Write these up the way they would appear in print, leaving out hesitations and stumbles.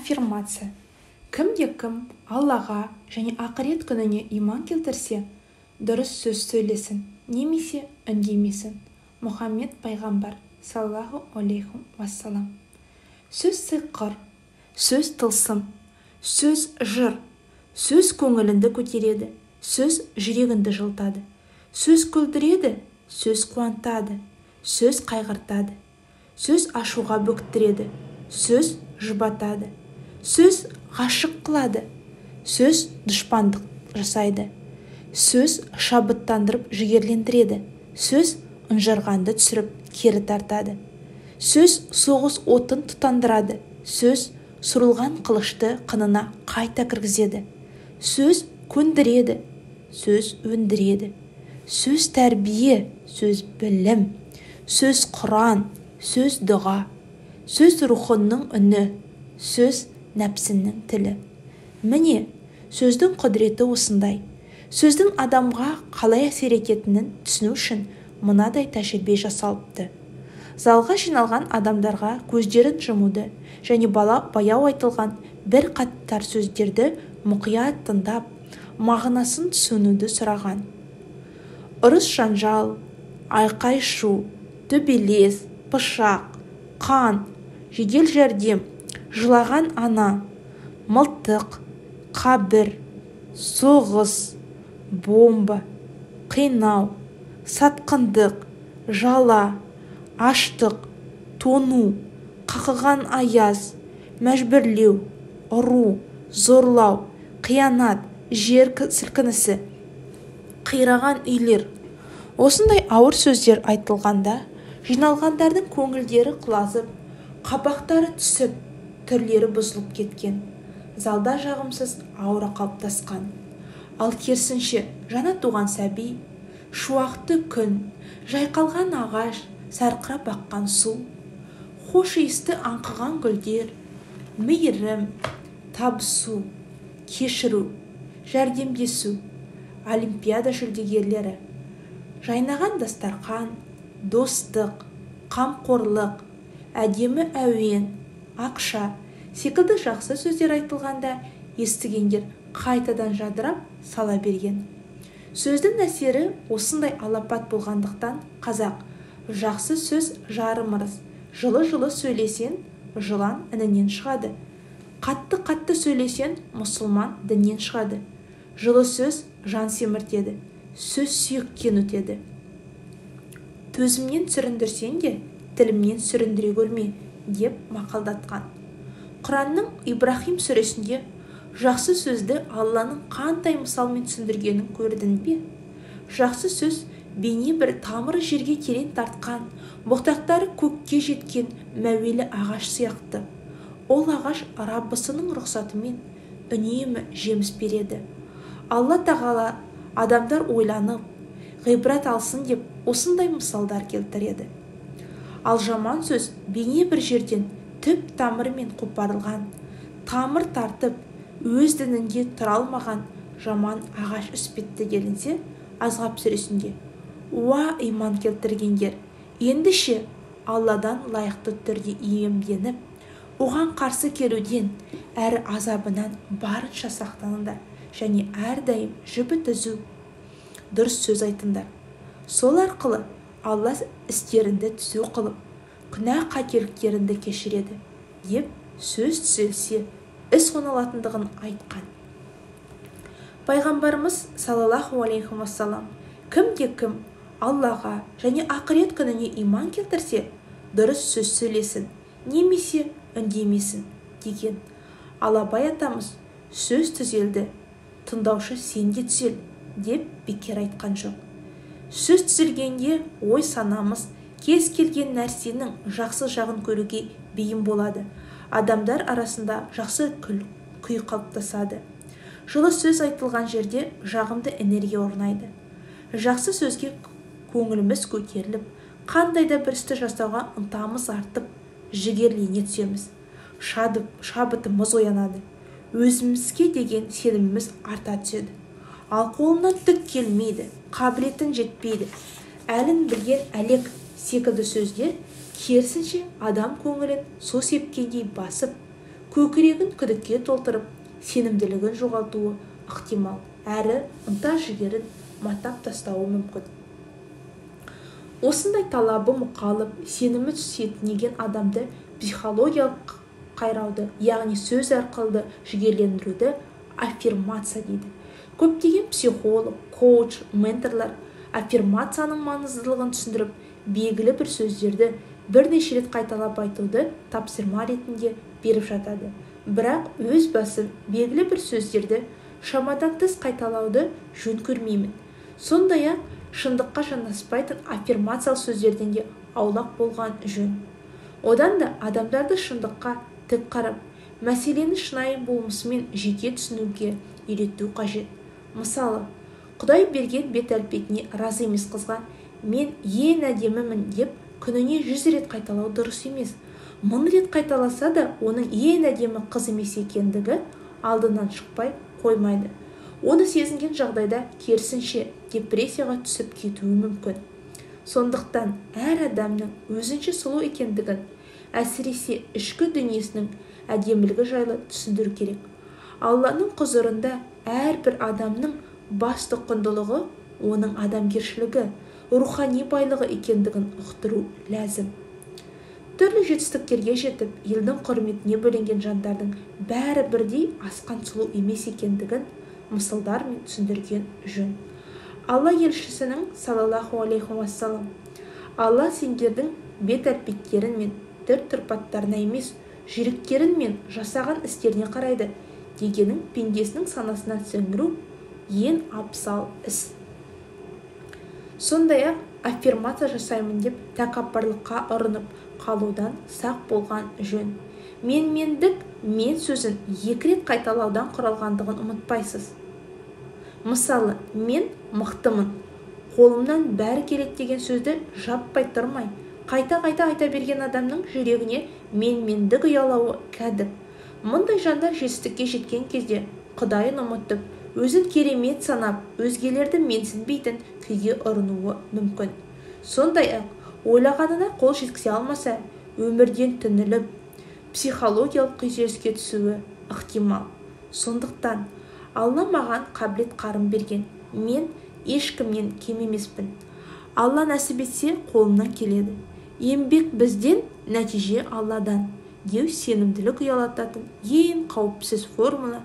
Аффирмация. Кімде-кім Аллаға және ақырет күніне иман келтірсе, дұрыс сөз сөйлесін немесе үндемесін. Мұхаммед пайғамбар саллаллаху алейхи уассалам. Сөз сиқыр, сөз тылсым, сөз жыр, сөз көңіліңді көтереді, сөз жүрегіңді жылытады, сөз күлдіреді, сөз қуантады, сөз қайғыртады, сөз ашуға бөктіреді, сөз жұбатады, сөз ғашық қылады, сөз дұшпандық жасайды, сөз шабыттандырып жігерлендіреді, сөз ұнжырғанды түсіріп кері тартады, сөз соғыс отын тұтандырады, сөз сұрылған қылышты қынына қайта кіргізеді, сөз көндіреді, сөз өндіреді, сөз тәрбие, сөз білім, сөз құран, сөз дұға, сөз рухыңның үні, сөз нәпсінің тілі. Міне, сөздің құдіреті осындай. Сөздің адамға қалай әсер ететінін түсіну үшін мынадай тәжірибе жасалыпты. Залға жиналған адамдарға көздерін жұмуды және баяу айтылған бір қатар сөздерді мұқият тыңдап, мағынасын түсінуді сұраған. Ұрыс-жанжал, айқай-шу, төбелес, пышақ, қан, жедел жәрдем, жылаған ана, мылтық, қабір, соғыс, бомба, қинау, сатқындық, жала, аштық, тону, қақыған аяз, мәжбүрлеу, ұру, зорлау, қиянат, жер сілкінісі, қираған үйлер. Осындай ауыр сөздер айтылғанда, жиналғандардың көңілдері құлазып, қабақтары түсіп, түрлері бұзылып кеткен. Залда жағымсыз аура қалыптасқан. Ал керісінше, жаңа туған сәби, шуақты күн, жайқалған ағаш, сарқырап аққан су, хош иісті аңқыған гүлдер, мейірім, табысу, кешіру, жәрдемдесу, олимпиада жүлдегерлері, жайнаған дастарқан, достық, қамқорлық, әдемі әуен, ақша секілді жақсы сөздер айтылғанда естігендер қайтадан жадырап сала берген. Сөздің әсері осындай алапат болғандықтан қазақ жақсы сөз жарым ырыс, жылы-жылы сөйлесең жылан інінен шығады, қатты-қатты сөйлесең мұсылман діннен шығады. Жылы сөз жан семіртеді, сөз сүйектен өтеді. Төзімнен сүріндірсең де, тілімнен сүріндіре көрме, деп мақалдатқан. Құранның Ибраһим сүресінде жақсы сөзді Алланың қандай мысалмен түсіндіргенін көрдің бе? Жақсы сөз бейне бір тамыры жерге терең тартқан, бұтақтары көкке жеткен мәуелі ағаш сияқты. Ол ағаш Раббысының рұқсатымен үнемі жеміс береді. Алла тағала адамдар ойланып, ғибрат алсын деп осындай мысалдар келтіреді. Ал жаман сөз бейне бір жерден түп тамырымен қопарылған, тамыр тартып, өз дінінде тұра алмаған жаман ағаш іспетті делінсе, Азғап сүресінде: «Уа иман келтіргендер, ендеше Алладан лайықты түрде иемденіп, оған қарсы келуден әрі азабынан барынша сақтаныңдар және әрдайым жібі түзу дұрыс сөз айтыңдар. Сол арқылы Алла істеріңді түзу қылып, күнә қателіктеріңді кешіреді», деп сөз түзелсе, іс оңалатындығын айтқан. Пайғамбарымыз саллаллаху алейхи уассалам: кімде-кім Аллаға және ақырет күніне иман келтірсе, дұрыс сөз сөйлесін немесе үндемесін, деген. Ал Абай атамыз сөз түзелді, тыңдаушы сен де түзел, деп бекер айтқан жоқ. Сөз түзелгенде ой санамыз кез келген нәрсенің жақсы жағын көруге бейім болады. Адамдар арасында жақсы күй қалыптасады. Жылы сөз айтылған жерде жағымды энергия орнайды. Жақсы сөзге көңіліміз көтеріліп, қандай да бір істі жасауға ынтамыз артып, жігерлене түсеміз. Шабытымыз оянады. Өзімізге деген сеніміміз арта түседі. Ал қолынан түк келмейді, қабілетін жетпейді, әлін білген әлек секілді сөздер керісінше адам көңілін су сепкендей басып, Көкірегін күдікке толтырып, сенімділігін жоғалтуы ықтимал, әрі ынта-жігерін матап тастауы мүмкін. Осындай талабы мұқалып, сенімі сетінеген адамды психологиялық қайрауды, яғни сөз арқылы жігерлендіруді аффирмация дейді. Көптеген психолог, коуч, менторлар аффирмацияның маңыздылығын түсіндіріп, белгілі бір сөздерді бірнеше рет қайталап айтуды тапсырма ретінде беріп жатады. Бірақ өз басым белгілі бір сөздерді шамадан тыс қайталауды жөн көрмеймін. Сондай-ақ шындыққа жанаспайтын аффирмациялық сөздерден де аулақ болған жөн. Одан да адамдарды шындыққа тік қарап, мәселені шынайы болмысымен жеке түсінуге үйрету қажет. Мысалы, Құдай берген бет әлпетіне разы емес қызға мен ең әдемімін деп күніне 100 рет қайталау дұрыс емес. 1000 рет қайталаса да оның ең әдемі қыз емес екендігі алдынан шықпай қоймайды. Оны сезінген жағдайда керісінше депрессияға түсіп кетуі мүмкін. Сондықтан әр адамның өзінше сұлу екендігін, әсіресе ішкі дүниесінің әдемілігі жайлы түсіндіру керек. Алланың құзырында әрбір адамның басты құндылығы оның адамгершілігі, рухани байлығы екендігін ұқтыру ләзім. Түрлі жетістіктерге жетіп, елдің құрметіне бөленген жандардың бәрі бірдей асқан сұлу емес екендігін мысалдармен түсіндірген жөн. Алла елшісінің саллаллаху алейхи уассалам, Алла сендердің бет әлпеттерін мен түр-тұрпаттарына емес, жүректерін мен жасаған істеріне қарайды дегенің пендесінің санасына сіңіру ең абзал іс. Сондай-ақ аффирмация жасаймын деп тәкаппарлыққа ұрынып қалудан сақ болған жөн. Менмендік мен сөзін екі рет қайталаудан құралғандығын ұмытпайсыз. Мысалы, мен мықтымын, қолымнан бәрі келеді деген сөзді жаппай тұрмай, қайта-қайта айта берген адамның жүрегіне менмендік ұялауы кәдік. Мұндай жандар жетістікке жеткен кезде Құдайын ұмытып, өзін керемет санап, өзгелерді менсінбейтін күйге ұрынуы мүмкін. Сондай-ақ, ойлағанына қол жеткізе алмаса, өмірден түңіліп, психологиялық күйзеліске түсуі ықтимал. Сондықтан, Алла маған қабілет қарым берген, мен ешкімнен кем емеспін. Алла нәсіп етсе, қолымнан келеді. Еңбек бізден, нәтиже Алладан деу сенімділік ұялататын ең қауіпсіз формула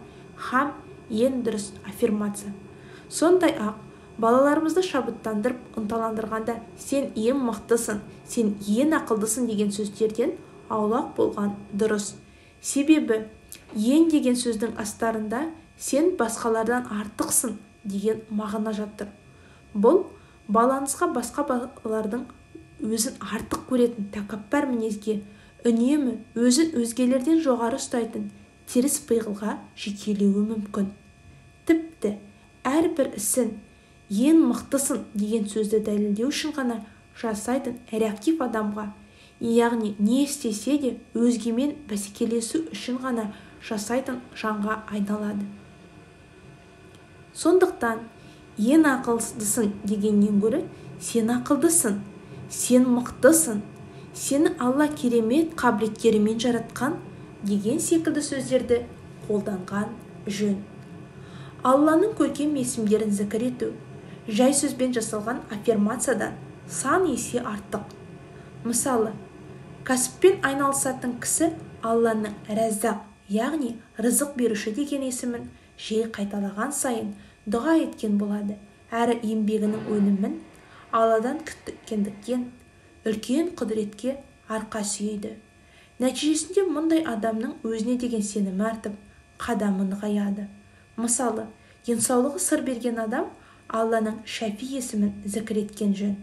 һәм ең дұрыс аффирмация. Сондай-ақ, балаларымызды шабыттандырып, ынталандырғанда сен ең мықтысың, сен ең ақылдысың деген сөздерден аулақ болған дұрыс. Себебі, ең деген сөздің астарында сен басқалардан артықсың деген мағына жатыр. Бұл балаңызға басқа балалардың өзін артық көретін тәкаппар мінезге, үнемі өзін өзгелерден жоғары ұстайтын теріс пиғылға жекелеуі мүмкін. Тіпті әрбір ісін ең мықтысың деген сөзді дәлелдеу үшін ғана жасайтын реактив адамға, яғни не істесе де өзгемен бәсекелесу үшін ғана жасайтын жанға айналады. Сондықтан ең ақылдысың дегеннен гөрі сен ақылдысың, сен мықтысың, сені Алла керемет қабілеттерімен жаратқан деген секілді сөздерді қолданған жөн. Алланың көркем есімдерін зікір ету жай сөзбен жасалған аффирмациядан сан есе артық. Мысалы, кәсіппен айналысатын кісі Алланың Рәззақ, яғни рызық беруші деген есімін жиі қайталаған сайын дұға еткен болады, әрі еңбегінің өнімін Алладан күткендіктен үлкен құдіретке арқа сүйейді. Нәтижесінде мұндай адамның өзіне деген сенімі артып, қадамы нығаяды. Мысалы, денсаулығы сыр берген адам Алланың Шәфи есімін зікір еткен жөн.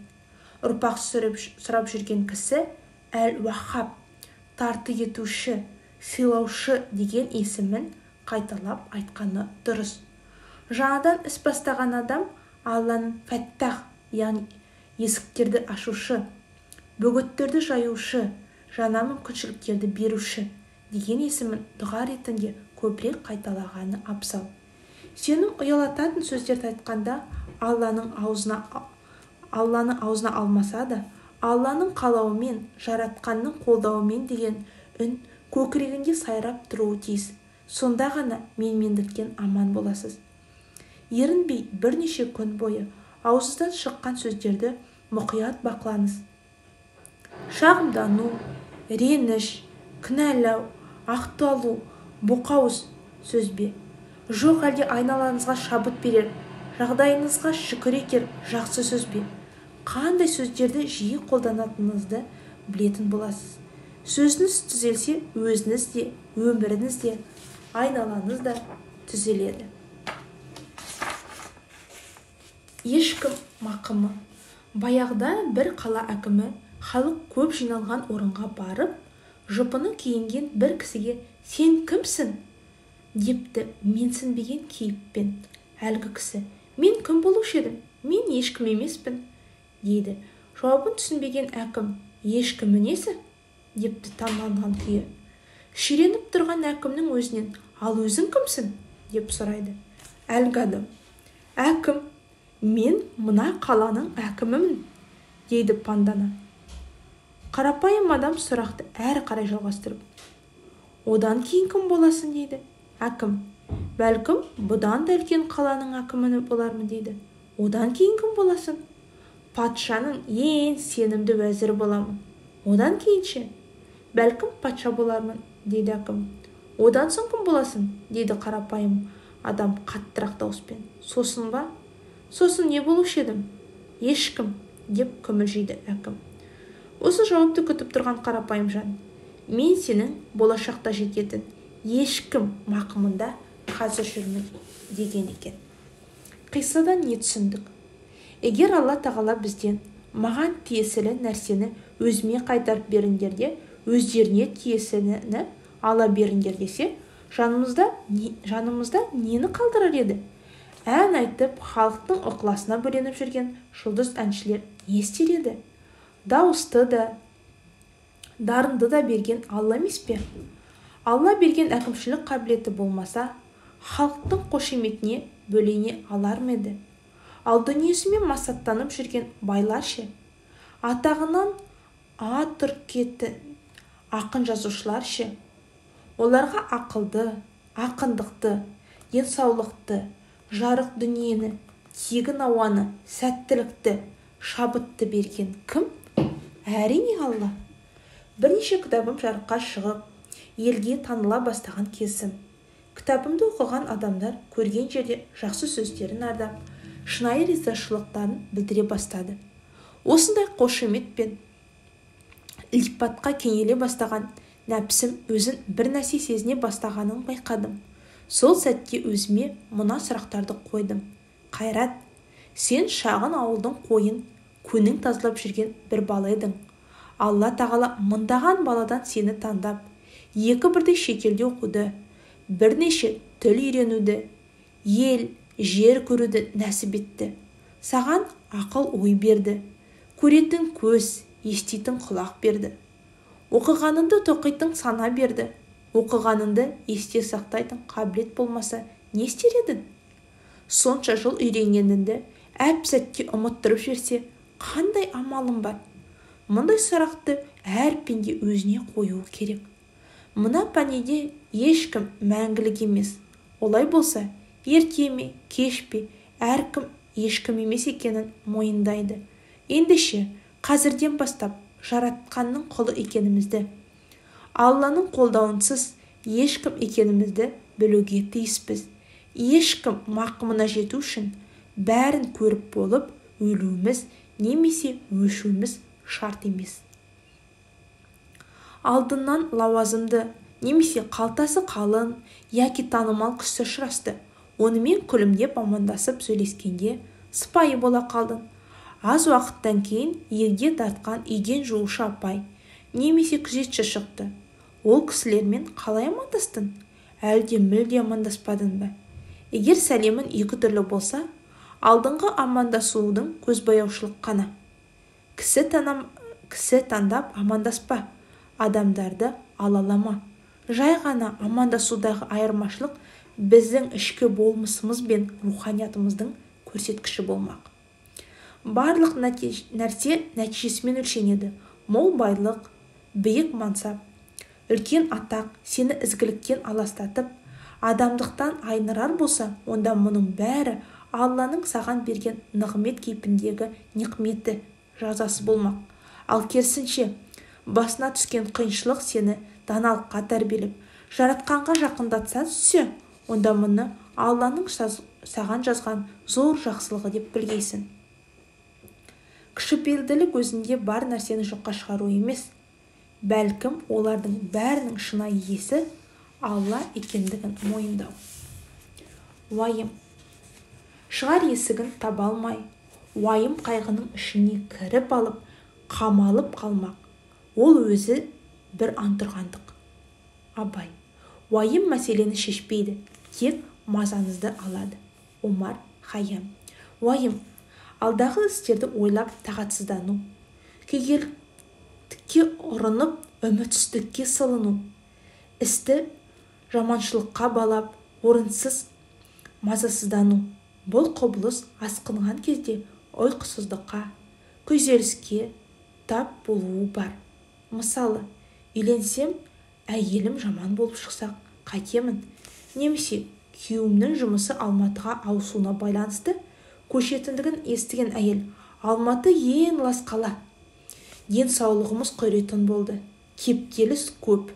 Ұрпақ сұрап жүрген кісі Әл-Уаххаб, тарты етуші, сыйлаушы деген есімін қайталап айтқаны дұрыс. Жаңадан іс бастаған адам Алланың Фәттах, яғни есіктерді ашушы, бөгеттерді жаюшы, жаңа мүмкіншіліктерді беруші деген есімін дұға ретінде көбірек қайталағаны абзал. Сенім ұялататын сөздерді айтқанда Алланың аузына алмаса да, Алланың қалауымен, жаратқанның қолдауымен деген үн көкірегінде сайрап тұруы тиіс. Сонда ғана менмендіктен аман боласыз. Ерінбей бірнеше күн бойы аузыңыздан шыққан сөздерді мұқият бақылаңыз. Шағымдану, реніш, кінәлау, ақталу, боқауыз сөз бе? Жоқ әлде айналаңызға шабыт берер, жағдайыңызға шүкір етер жақсы сөз бе? Қандай сөздерді жиі қолданатыныңызды білетін боласыз. Сөзіңіз түзелсе, өзіңіз де, өміріңіз де, айналаңыз да түзеледі. Ешкім мақымы. Баяғыда бір қала әкімі халық көп жиналған орынға барып, жұпыны киінген бір кісіге «Сен кімсің?» депті менсінбеген кейіппен. Әлгі кісі «Мен кім болушы едім? Мен ешкім емеспін» дейді. Жауабын түсінбеген әкім «Ешкімі несі?» депті таңданған күйі. Ширеніп тұрған әкімнің өзінен «Ал өзің кімсің?» деп сұрайды. Әлгі адам «Әкім, мен мына қаланың әкімімін» дейді пандана. Қарапайым адам сұрақты әрі қарай жалғастырып, «Одан кейін кім боласың?» дейді. Әкім «Бәлкім, бұдан да үлкен қаланың әкімі болармын» дейді. «Одан кейін кім боласың?» «Патшаның ең сенімді уәзірі боламын». «Одан кейін ше?» «Бәлкім, патша болармын» дейді әкім. «Одан соң кім боласың?» дейді қарапайым адам қаттырақ дауыспен. «Сосын ба? Сосын не болушы едім? Ешкім» деп күмілжиді әкім. Осы жауапты күтіп тұрған қарапайым жан, «Мен сенің болашақта жететін ешкім мақымында қазір жүрмін» деген екен. Қиссадан не түсіндік? Егер Алла тағала бізден маған тиесілі нәрсені өзіме қайтарып беріңдер де, өздеріне тиесіліні ала беріңдер десе, жанымызда нені қалдырар еді? Ән айтып, халықтың ықыласына бөленіп жүрген жұлдыз әншілер не істер еді? Дауысты да, дарынды да берген Алла емес пе? Алла берген әкімшілік қабілеті болмаса, халықтың қошеметіне бөлене алар ма еді? Ал дүниесімен масаттанып жүрген байлар ше? Атағынан ат үркетін ақын жазушылар ше? Оларға ақылды, ақындықты, денсаулықты, жарық дүниені, тегін ауаны, сәттілікті, шабытты берген кім? Әрине Алла. Бірнеше кітабым жарыққа шығып, елге таныла бастаған кезім. Кітабымды оқыған адамдар көрген жерде жақсы сөздерін ардап, шынайы ризашылықтарын білдіре бастады. Осындай қошемет пен ілтипатқа кенеле бастаған нәпсім өзін бір нәрсе сезіне бастағанын байқадым. Сол сәтте өзіме мына сұрақтарды қойдым. Қайрат, сен шағын ауылдың қойын, көнін тазалап жүрген бір бала едің. Алла тағала мыңдаған баладан сені таңдап, екі бірдей шетелде оқуды, бірнеше тіл үйренуді, ел, жер көруді нәсіп етті. Саған ақыл ой берді, көретін көз, еститін құлақ берді. Оқығаныңды тоқитын сана берді. Оқығаныңды есте сақтайтын қабілет болмаса, не істер едің? Сонша жыл үйренгеніңді әп-сәтте ұмыттырып жіберсе, қандай амалың бар? Мұндай сұрақты әр пенде өзіне қоюы керек. Мына пәнеде ешкім мәңгілік емес. Олай болса, ерте ме, кеш пе, әркім ешкім емес екенін мойындайды. Ендеше, қазірден бастап жаратқанның құлы екенімізді, Алланың қолдауынсыз ешкім екенімізді білуге тиіспіз. Ешкім мақымына жету үшін бәрін көріп болып өлуіміз немесе өшуіміз шарт емес. Алдынан лауазымды немесе қалтасы қалың яки танымал кісі ұшырасты. Онымен күлімдеп амандасып сөйлескенде сыпайы бола қалдың. Аз уақыттан кейін егде тартқан еден жуушы апай немесе күзетші шықты. Ол кісілермен қалай амандастың? Әлде мүлде амандаспадың ба? Егер сәлемің екі түрлі болса, алдыңғы амандасудың көзбояушылық қана. Кісі таңдап амандаспа, адамдарды алалама. Жай ғана амандасудағы айырмашылық біздің ішкі болмысымыз бен руханиятымыздың көрсеткіші болмақ. Барлық нәрсе нәтижесімен өлшенеді. Мол байлық, биік мансап, Үлкен атақ сені ізгіліктен аластатып, адамдықтан айнырар болса, онда мұның бәрі Алланың саған берген нығмет кейпіндегі нықметі, жазасы болмақ. Ал керісінше, басына түскен қиыншылық сені даналыққа тәрбиелеп, жаратқанға жақындатса түссе, онда мұны Алланың саған жазған зор жақсылығы деп білгейсің. Кішіпейілділік өзінде бар нәрсені жоққа шығару емес, бәлкім олардың бәрінің шынайы иесі Алла екендігін мойындау. Уайым. Шығар есігін таба алмай, уайым қайғының ішіне кіріп алып, қамалып қалмақ. Ол өзі бір антұрғандық. Абай. Уайым мәселені шешпейді, тек мазаңызды алады. Омар Хайям. Уайым. Алдағы істерді ойлап тағатсыздану, күйгелектікке ұрынып, үмітсіздікке сылыну, істі жаманшылыққа балап, орынсыз мазасыздану. Бұл құбылыс асқынған кезде ұйқысыздыққа, күйзеліске тап болуы бар. Мысалы, үйленсем, әйелім жаман болып шықса, қайтемін? Немесе күйеуімнің жұмысы Алматыға ауысуына байланысты көшетіндігін естіген әйел, Алматы ең лас қала. Денсаулығымыз құритын болды. Кептеліс көп.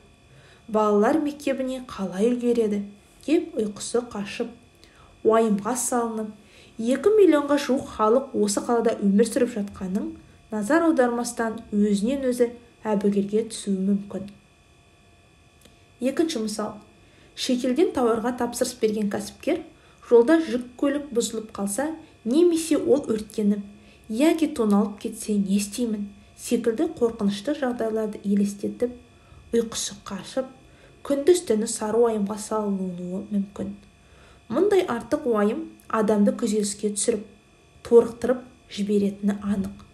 Балалар мектебіне қалай үлгереді? Деп ұйқысы қашып, уайымға салынып, 2 миллионға жуық халық осы қалада өмір сүріп жатқанын назар аудармастан өзінен өзі әбігерге түсуі мүмкін. Екінші мысал. Шетелден тауарға тапсырыс берген кәсіпкер жолда жүк көлік бұзылып қалса, немесе ол өртеніп, яки тоналып кетсе не істеймін секілді қорқынышты жағдайларды елестетіп, ұйқысы қашып, күндіз-түні сары уайымға салынуы мүмкін. Мұндай артық уайым адамды күйзеліске түсіріп, торықтырып жіберетіні анық.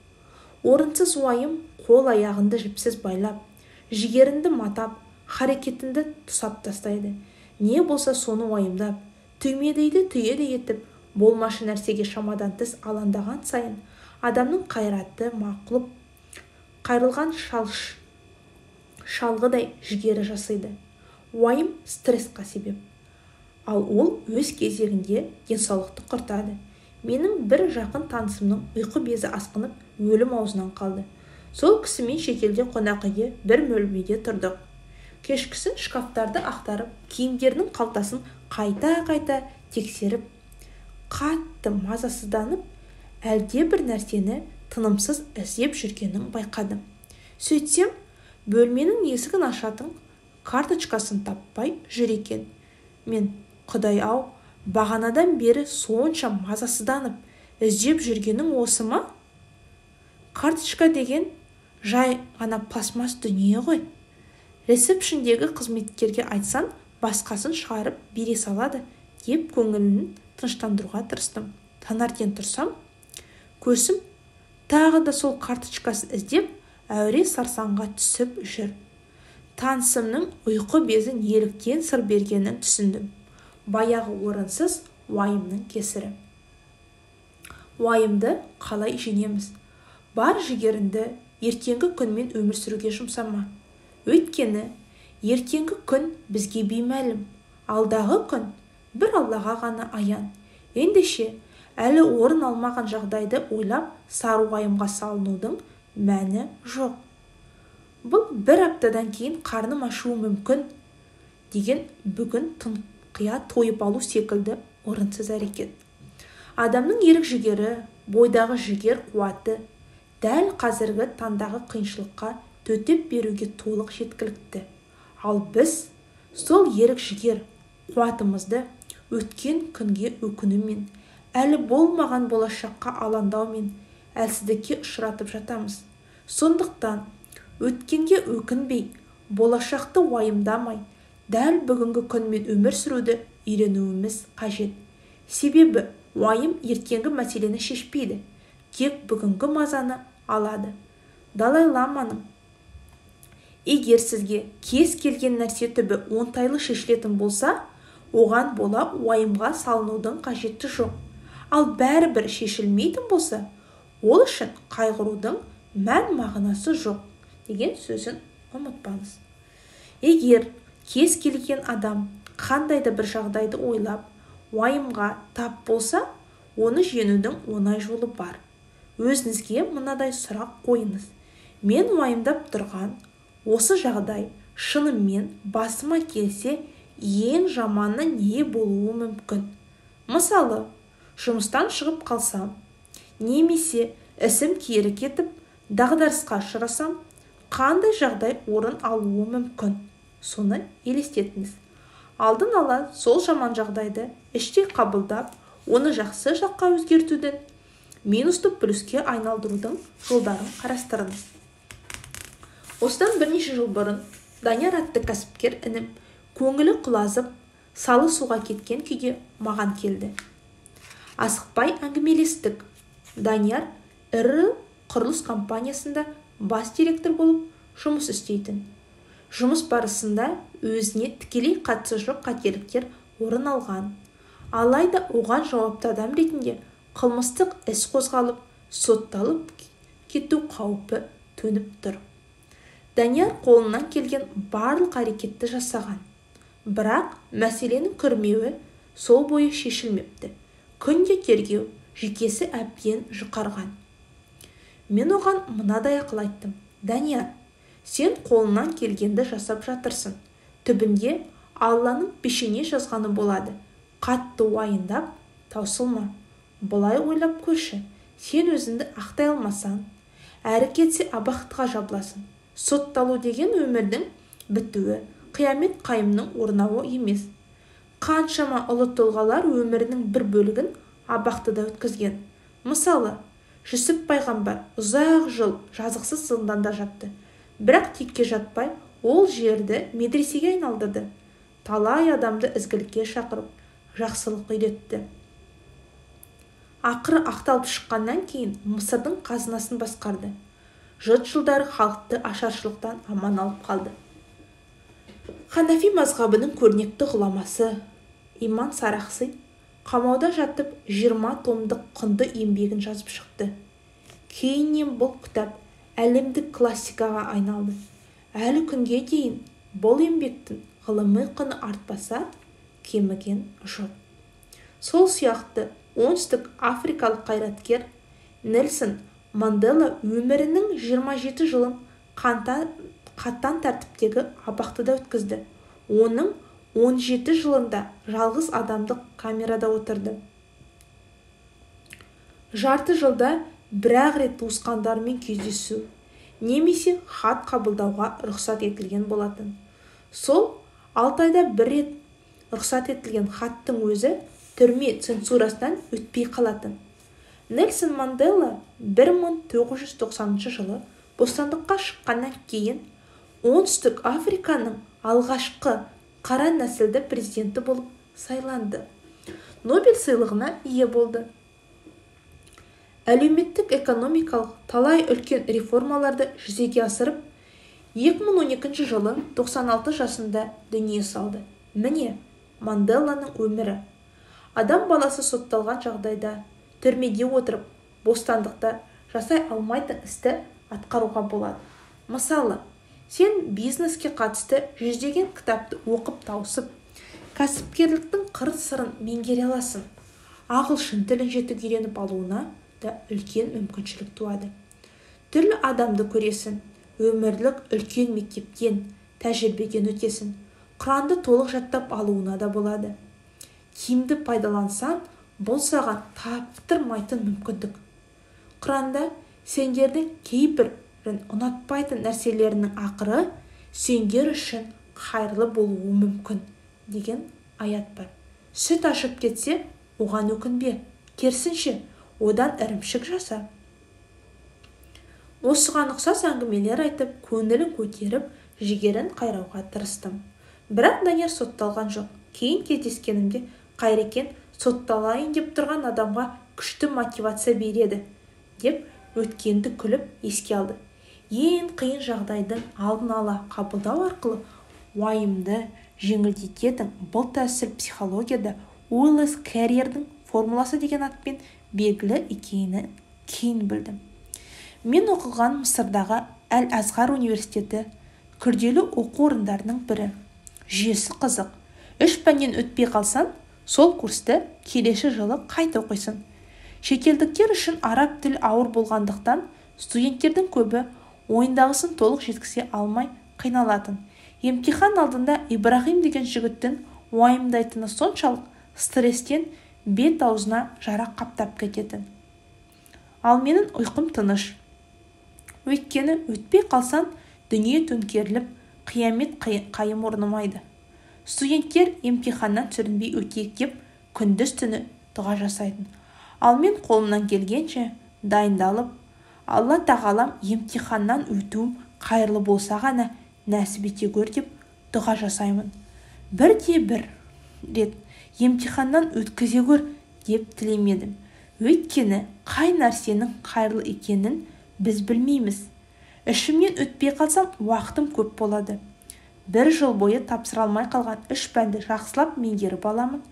Орынсыз уайым қол аяғыңды жіпсіз байлап, жігеріңді матап, харекетіңді тұсап тастайды. Не болса соны уайымдап, түймедейді түйедей етіп, болмашы нәрсеге шамадан тыс алаңдаған сайын адамның қайраты мақұлып, қайрылған шалғыдай жігері жасайды. Уайым стрессқа себеп. Ал ол өз кезегінде денсаулықты құртады. Менің бір жақын танысымның ұйқы безі асқынып, өлім аузынан қалды. Сол кісімен шетелде қонақ үйде бір бөлмеде тұрдық. Кешкісін шкафтарды ақтарып, киімдерінің қалтасын қайта-қайта тексеріп, қатты мазасызданып, әлде бір нәрсені тынымсыз іздеп жүргенін байқадым. Сөйтсем, бөлменің есігін ашатын карточкасын таппай жүр екен. Мен, Құдай-ау, бағанадан бері сонша мазасызданып, іздеп жүргенің осы ма? Карточка деген жай ғана пластмасс дүние ғой. Ресепшндегі қызметкерге айтсан, басқасын шығарып бере салады деп көңілін тыныштандыруға тырыстым. Таңертең тұрсам, көзім тағы да сол карточкасын іздеп, әуре сарсаңға түсіп жүр. Танысымның ұйқы безі неліктен сыр бергенін түсіндім. Баяғы орынсыз уайымның кесірі. Уайымды қалай жеңеміз? Бар жігеріңді ертеңгі күнмен өмір сүруге жұмсама. Өйткені ертеңгі күн бізге беймәлім, алдағы күн бір Аллаға ғана аян. Ендеше, әлі орын алмаған жағдайды ойлап, сары уайымға салынудың мәні жоқ. Бұл бір аптадан кейін қарным ашуы мүмкін деген бүгін тыңқия тойып алу секілді орынсыз әрекет. Адамның ерік-жігері, бойдағы жігер қуаты дәл қазіргі таңдағы қиыншылыққа төтеп беруге толық жеткілікті. Ал біз сол ерік-жігер қуатымызды өткен күнге өкінумен, әлі болмаған болашаққа алаңдаумен әлсіздікке ұшыратып жатамыз. Сондықтан өткенге өкінбей, болашақты уайымдамай, дәл бүгінгі күнмен өмір сүруді үйренуіміз қажет. Себебі уайым ертеңгі мәселені шешпейді, тек бүгінгі мазаны алады. Далай Ламаның егер сізге кез келген нәрсе түбі оңтайлы шешілетін болса, оған бола уайымға салынудың қажеті жоқ. Ал бәрібір шешілмейтін болса, ол үшін қайғырудың мән мағынасы жоқ деген сөзін ұмытпаңыз. Егер кез келген адам қандай да бір жағдайды ойлап, уайымға тап болса, оны жеңудің оңай жолы бар. Өзіңізге мынадай сұрақ қойыңыз: мен уайымдап тұрған осы жағдай шынымен басыма келсе, ең жаманы не болуы мүмкін? Мысалы, жұмыстан шығып қалсам, немесе ісім кері кетіп, дағдарысқа ұшырасам, қандай жағдай орын алуы мүмкін? Соны елестетіңіз. Алдын ала сол жаман жағдайды іштей қабылдап, оны жақсы жаққа өзгертудің, минусты плюске айналдырудың жолдарын қарастырыңыз. Осыдан бірнеше жыл бұрын Данияр атты кәсіпкер інім көңілі құлазып, салы суға кеткен күйде маған келді. Асықпай әңгімелестік. Данияр ірі құрылыс компаниясында бас директор болып жұмыс істейтін. Жұмыс барысында өзіне тікелей қатысы жоқ қателіктер орын алған. Алайда оған жауапты адам ретінде қылмыстық іс қозғалып, сотталып кету қаупі төніп тұр. Данияр қолынан келген барлық әрекетті жасаған. Бірақ мәселенің күрмеуі сол бойы шешілмепті. Күнде тергеу, жүйкесі әбден жұқарған. Мен оған мынадай ақыл айттым: Данияр, сен қолынан келгенді жасап жатырсың. Түбінде Алланың пешене жазғаны болады. Қатты уайымдап, таусылма. Былай ойлап көрші, сен өзіңді ақтай алмасаң, әрі кетсе абақтыға жабыласың. Сотталу деген өмірдің бітуі, қиямет қайымның орнауы емес. Қаншама ұлы тұлғалар өмірінің бір бөлігін абақтыда өткізген. Мысалы, Жүсіп пайғамбар ұзақ жыл жазықсыз зынданда жатты. Бірақ текке жатпай, ол жерді медресеге айналдырды. Талай адамды ізгілікке шақырып, жақсылық үйретті. Ақыры ақталып шыққаннан кейін Мысырдың қазынасын басқарды. Жұт жылдары халықты ашаршылықтан аман алып қалды. Ханафи мазхабының көрнекті ғұламасы Иман Сарахси қамауда жатып 20 томдық құнды еңбегін жазып шықты. Кейіннен бұл кітап әлемдік классикаға айналды. Әлі күнге дейін бұл еңбектің ғылыми құны артпаса, кеміген жоқ. Сол сияқты оңтүстік африкалық қайраткер Нельсон Мандела өмірінің 27 жылын қатаң тәртіптегі абақтыда өткізді. Оның 17 жылында жалғыз адамдық камерада отырды. Жарты жылда бір-ақ рет туысқандарымен кездесу немесе хат қабылдауға рұқсат етілген болатын. Сол 6 айда бір рет рұқсат етілген хаттың өзі түрме цензурасынан өтпей қалатын. Нельсон Мандела 1990 жылы бостандыққа шыққаннан кейін Оңтүстік Африканың алғашқы қара нәсілді президенті болып сайланды. Нобель сыйлығына ие болды. Әлеуметтік экономикалық талай үлкен реформаларды жүзеге асырып, 2012 жылы 96 жасында дүние салды. Міне, Манделаның өмірі. Адам баласы сотталған жағдайда түрмеде отырып, бостандықта жасай алмайтын істі атқаруға болады. Мысалы, сен бизнеске қатысты жүздеген кітапты оқып тауысып, кәсіпкерліктің қыр-сырын меңгере аласың. Ағылшын тілін жетік үйреніп алуына да үлкен мүмкіншілік туады. Түрлі адамды көресің, өмірлік үлкен мектептен, тәжірибеден өтесің. Құранды толық жаттап алуына да болады. Тиімді пайдалансаң, бұл саған таптырмайтын мүмкіндік. Құранда сендердің кейбірін ұнатпайтын нәрселерінің ақыры сендер үшін қайырлы болуы мүмкін деген аят бар. Сүт ашып кетсе, оған өкінбе, керісінше, одан ірімшік жаса. Осыған ұқсас әңгімелер айтып, көңілін көтеріп, жігерін қайрауға тырыстым. Бірақ Данияр сотталған жоқ. Кейін кездескенімде Қайрекен сотталайын деп тұрған адамға күшті мотивация береді деп өткенді күліп еске алды. Ең қиын жағдайдың алдын ала қабылдау арқылы уайымды жеңілдететін бұл тәсіл психологияда Уиллис Кэрриердің формуласы деген атпен белгілі екенін кейін білдім. Мен оқыған Мысырдағы Әл-Азхар университеті Күрделі оқу орындарының бірі. Жүйесі қызық. 3 пәннен өтпей қалсаң, сол курсты келесі жылы қайта оқисың. Шетелдіктер үшін араб тілі ауыр болғандықтан студенттердің көбі ойындағысын толық жеткізе алмай қиналатын. Емтихан алдында Ибрахим деген жігіттің уайымдайтыны соншалық, стресстен бет аузына жара қаптап кететін. Ал менің ұйқым тыныш. Өйткені өтпей қалсаң, дүние төңкеріліп, қиямет қайым орнамайды. Студенттер емтиханнан сүрінбей өтейік деп күндіз түні дұға жасайтын. Ал мен қолымнан келгенше дайындалып, Алла тағалам емтиханнан өтуім қайырлы болса ғана нәсіп ете көр деп дұға жасаймын. Бірде бір рет емтиханнан өткізе көр деп тілемедім. Өйткені қай нәрсенің қайырлы екенін біз білмейміз. Ішімнен өтпей қалсам, уақытым көп болады. Бір жыл бойы тапсыра алмай қалған 3 пәнді жақсылап меңгеріп аламын.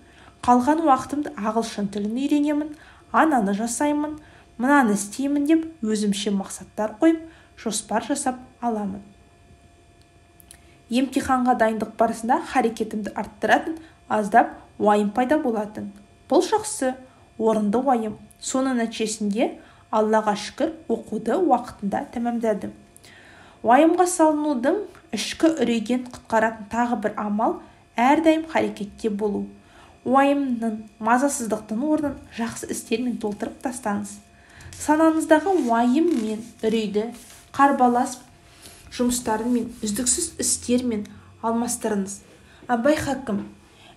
Қалған уақытымды ағылшын тілін үйренемін, ананы жасаймын, мынаны істеймін деп өзімше мақсаттар қойып, жоспар жасап аламын. Емтиханға дайындық барысында харекетімді арттыратын аздап уайым пайда болатын. Бұл жақсы, орынды уайым. Соның нәтижесінде Аллаға шүкір оқуды уақытында тәмамдадым. Уайымға салынудың ішкі үрейден құтқаратын тағы бір амал әрдайым харекетте болу. Уайымның, мазасыздықтың орнын жақсы істермен толтырып тастаңыз. Санаңыздағы уайым мен үрейді қарбалас жұмыстарымен, үздіксіз істермен алмастырыңыз. Абай хакім,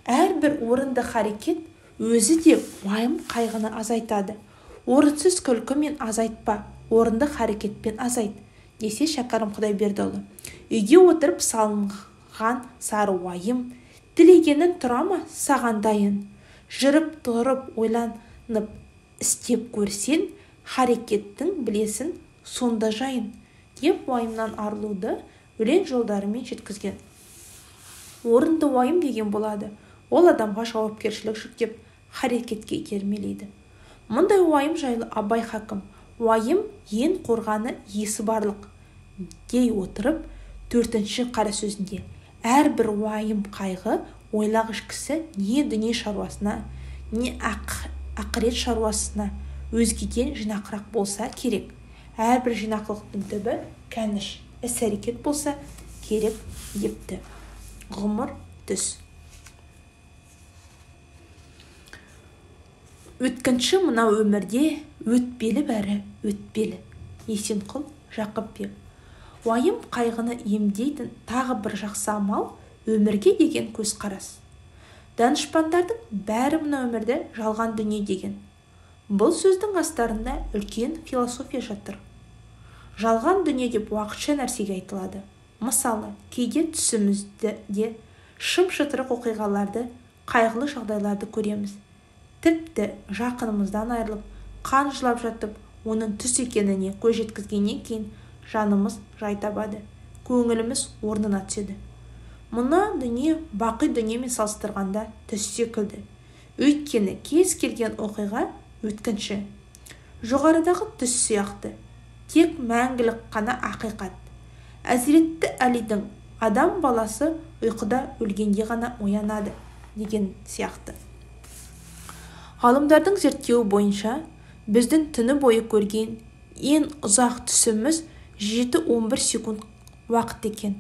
әрбір орынды харекет өзі де уайым қайғыны азайтады. Орынсыз күлкімен азайтпа, орынды харекетпен азайт, десе Шәкәрім Құдайбердіұлы. Үйге отырып салынған сары уайым, тілегенің тұра ма саған дайын? Жүріп тұрып ойланып істеп көрсең, харекеттің білесің сонда жайын, деп уайымнан арылуды өлең жолдарымен жеткізген. Орынды уайым деген болады. Ол адамға жауапкершілік жүктеп, харекетке итермелейді. Мұндай уайым жайлы Абай хакім, уайым ең қорғаны есі барлық дей отырып, 4-ші қара сөзінде әрбір уайым қайғы ойлағыш кісі не дүние шаруасына, не ақырет шаруасына өзгеден жинақырақ болса керек. Әрбір жинақылықтың түбі кәніш, іс-әрекет болса керек депті. Ғұмыр түс. Өткінші мына өмірде өтпелі бәрі өтпелі. Есенқұл Жақыпбек. Уайым қайғыны емдейтін тағы бір жақсы амал өмірге деген көзқарас. Данышпандардың бәрі мына өмірді жалған дүние деген. Бұл сөздің астарында үлкен философия жатыр. Жалған дүние деп уақытша нәрсеге айтылады. Мысалы, кейде түсімізде де шым-шытырық оқиғаларды, қайғылы жағдайларды көреміз. Тіпті жақынымыздан айырылып, қан жылап жатып, оның түс екеніне көз жеткізгеннен кейін жанымыз жай табады, көңіліміз орнына түседі. Мұны дүние бақи дүниемен салыстырғанда түс секілді. Өйткені кез келген оқиға өткінші. Жоғарыдағы түс сияқты, тек мәңгілік қана ақиқат. Әзіретті Әлидің адам баласы ұйқыда өлгенде ғана оянады деген сияқты. Ғалымдардың зерттеуі бойынша, біздің түні бойы көрген ең ұзақ түсіміз 7-11 секунд уақыт екен.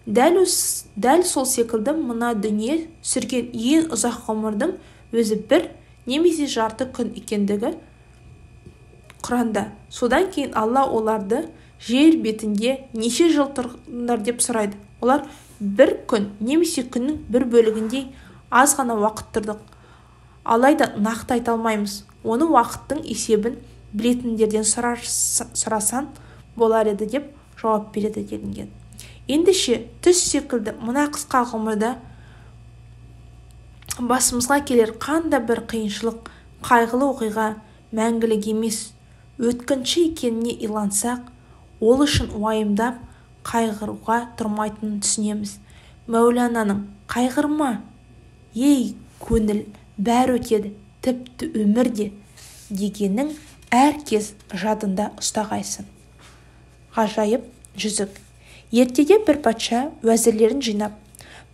Дәл сол секілді мына дүние сүрген ең ұзақ ғұмырдың өзі бір немесе жарты күн екендігі Құранда. Содан кейін Алла оларды жер бетінде неше жыл тұрдыңдар деп сұрайды. Олар бір күн немесе күннің бір бөлігіндей аз ғана уақыт тұрдық. Алайда нақты айта алмаймыз. Оны уақыттың есебін білетіндерден сұрасан болар еді деп жауап береді делінген. Ендеше түс секілді мына қысқа ғұмырда басымызға келер қандай бір қиыншылық, қайғылы оқиға мәңгілік емес, өткінші екеніне илансақ, ол үшін уайымдап қайғыруға тұрмайтынын түсінеміз. Мәулананың «Қайғырма, ей көңіл, бәрі өтеді, тіпті өмір де» дегенің әр кез жадында ұстағайсың. Ғажайып жүзік. Ертеде бір патша уәзірлерін жинап,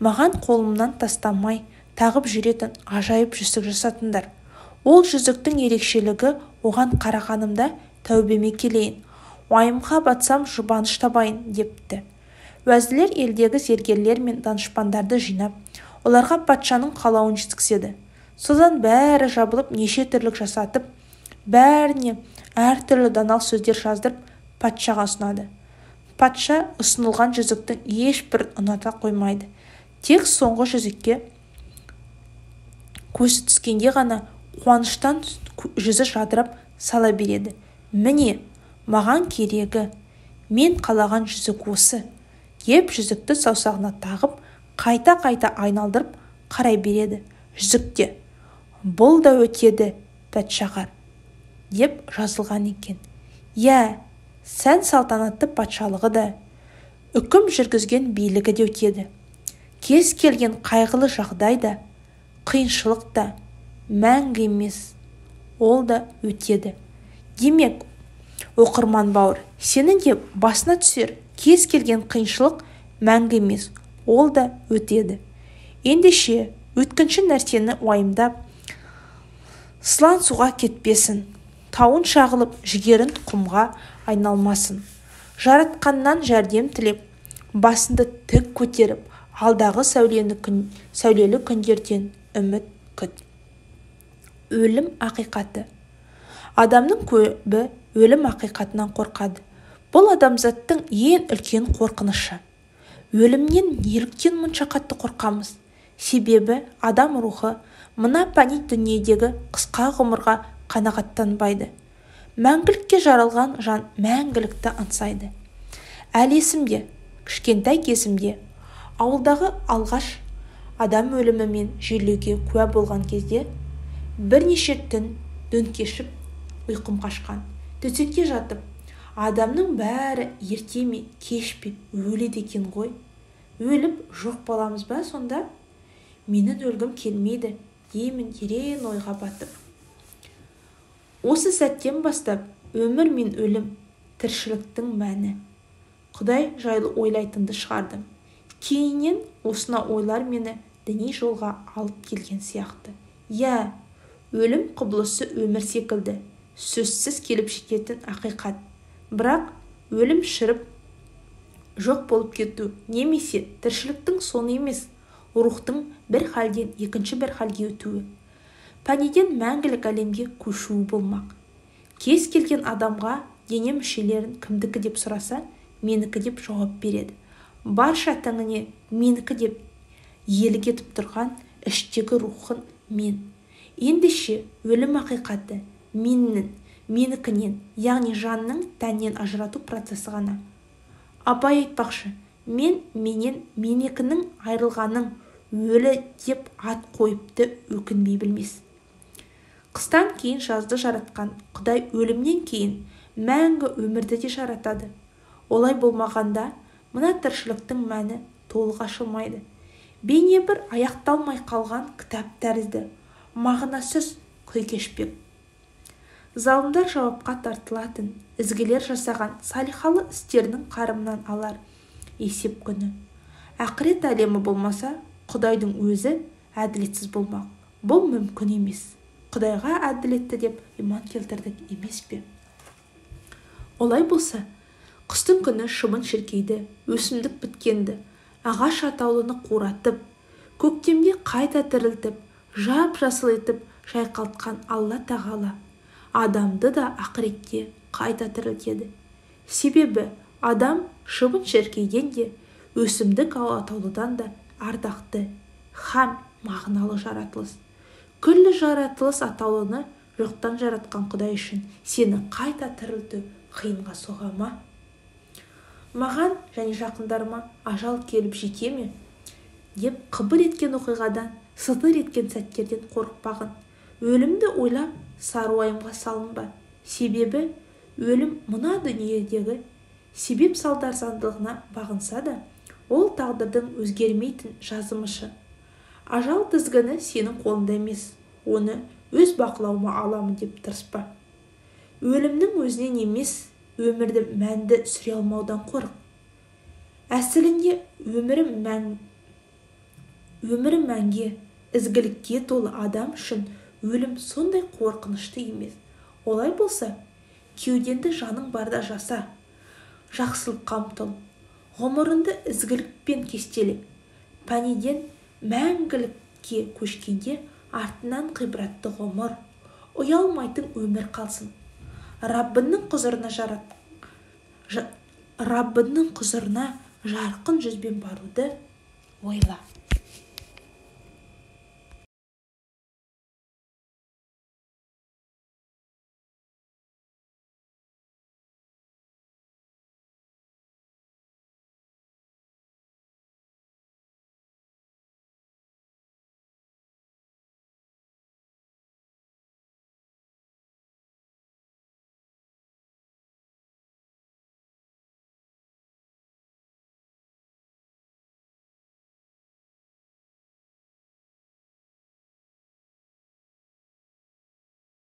маған қолымнан тастамай тағып жүретін ғажайып жүзік жасатыңдар. Ол жүзіктің ерекшелігі, оған қарағанымда тәубеме келейін, уайымға батсам жұбаныш табайын депті. Уәзірлер елдегі зергерлер мен данышпандарды жинап, оларға патшаның қалауын жеткізеді. Содан бәрі жабылып неше түрлік жасатып, бәріне әртүрлі даналық сөздер жаздырып, патшаға ұсынады. Патша ұсынылған жүзіктің ешбірін ұната қоймайды. Тек соңғы жүзікке көзі түскенде ғана қуаныштан жүзі жадырап сала береді. Міне, маған керегі, мен қалаған жүзік осы, деп жүзікті саусағына тағып, қайта-қайта айналдырып қарай береді. Жүзікте «Бұл да өтеді, пәтшағар» деп жазылған екен. Иә, сән-салтанатты патшалығы да, үкім жүргізген билігі де өтеді. Кез келген қайғылы жағдай да, қиыншылық та мәңгі емес, ол да өтеді. Демек, оқырман бауыр, сенің де басына түсер кез келген қиыншылық мәңгі емес, ол да өтеді. Ендеше, өткінші нәрсені уайымдап, сылаң суға кетпесін, тауын шағылып, жігерін құмға айналмасын. Жаратқаннан жәрдем тілеп, басыңды тік көтеріп, алдағы сәулелі күндерден үміт күт. Өлім ақиқаты. Адамның көбі өлім ақиқатынан қорқады. Бұл адамзаттың ең үлкен қорқынышы. Өлімнен неліктен мұнша қатты қорқамыз? Себебі адам рухы мына пәни дүниедегі қысқа ғұмырға қанағаттанбайды. Мәңгілікке жаралған жан мәңгілікті аңсайды. Әлі есімде, кішкентай кезімде ауылдағы алғаш адам өлімімен жерлеуге куә болған кезде бірнеше түн дөңкешіп ұйқым қашқан. Төсекте жатып, адамның бәрі ерте ме, кеш пе өледі екен ғой. Өліп жоқ боламыз ба сонда? Менің өлгім келмейді, деймін терең ойға батып. Осы сәттен бастап өмір мен өлім, тіршіліктің мәні, Құдай жайлы ойлайтынды шығардым. Кейіннен осына ойлар мені діни жолға алып келген сияқты. Иә, өлім құбылысы өмір секілді, сөзсіз келіп жететін ақиқат. Бірақ өлім шіріп жоқ болып кету немесе тіршіліктің соңы емес, рухтың бір халден екінші бір халге өтуі, пәниден мәңгілік әлемге көшуі болмақ. Кез келген адамға дене мүшелерін кімдікі деп сұраса, менікі деп жауап береді. Барша тәніне менікі деп иелік етіп тұрған іштегі рухын мен. Ендеше өлім ақиқаты меннің, менікінен, яғни жанның тәннен ажырату процесі ғана. Абай айтпақшы, мен менен менекінің айырылғанын өлі деп ат қойыпты өкінбей білмес. Қыстан кейін жазды жаратқан Құдай өлімнен кейін мәңгі өмірді де жаратады. Олай болмағанда мына тіршіліктің мәні толық ашылмайды. Бейне бір аяқталмай қалған кітап тәрізді, мағынасыз күй кешпек. Залымдар жауапқа тартылатын, ізгілер жасаған салихалы істерінің қарымынан алар есеп күні. Ақырет әлемі болмаса, Құдайдың өзі әділетсіз болмақ. Бұл мүмкін емес. Құдайға әділетті деп иман келтірдік емес пе? Олай болса, қыстың күні шыбын шіркейді, өсімдік біткенді, ағаш атаулыны қуратып, көктемде қайта тірілтіп, жап-жасыл етіп жайқалтқан Алла Тағала адамды да ақыретте қайта тірілтеді. Себебі адам шыбын шіркейден де, өсімдік атаулыдан да ардақты һәм мағыналы жаратылыс. Күллі жаратылыс атаулыны жоқтан жаратқан Құдай үшін сені қайта тірілту қиынға соға ма? Маған және жақындарыма ажал келіп жете ме деп қыбыр еткен оқиғадан, сытыр еткен сәттерден қорықпағын. Өлімді ойлап сары уайымға салынба. Себебі өлім мына дүниедегі себеп салдар заңдылығына бағынса да, ол тағдырдың өзгермейтін жазымышы. Ажал тізгіні сенің қолында емес, оны өз бақылауыма аламын деп тырыспа. Өлімнің өзінен емес, өмірді мәнді сүре алмаудан қорық. Әсілінде өмірі мәнге, ізгілікке толы адам үшін өлім сондай қорқынышты емес. Олай болса, кеудеңді жаның барда жаса, жақсылыққа ұмтыл, ғұмырыңды ізгілікпен кестеле. Пәниден мәңгілікке көшкенде артынан ғибратты ғұмыр, ұялмайтын өмір қалсын. Раббының құзырына жарқын жүзбен баруды ойла.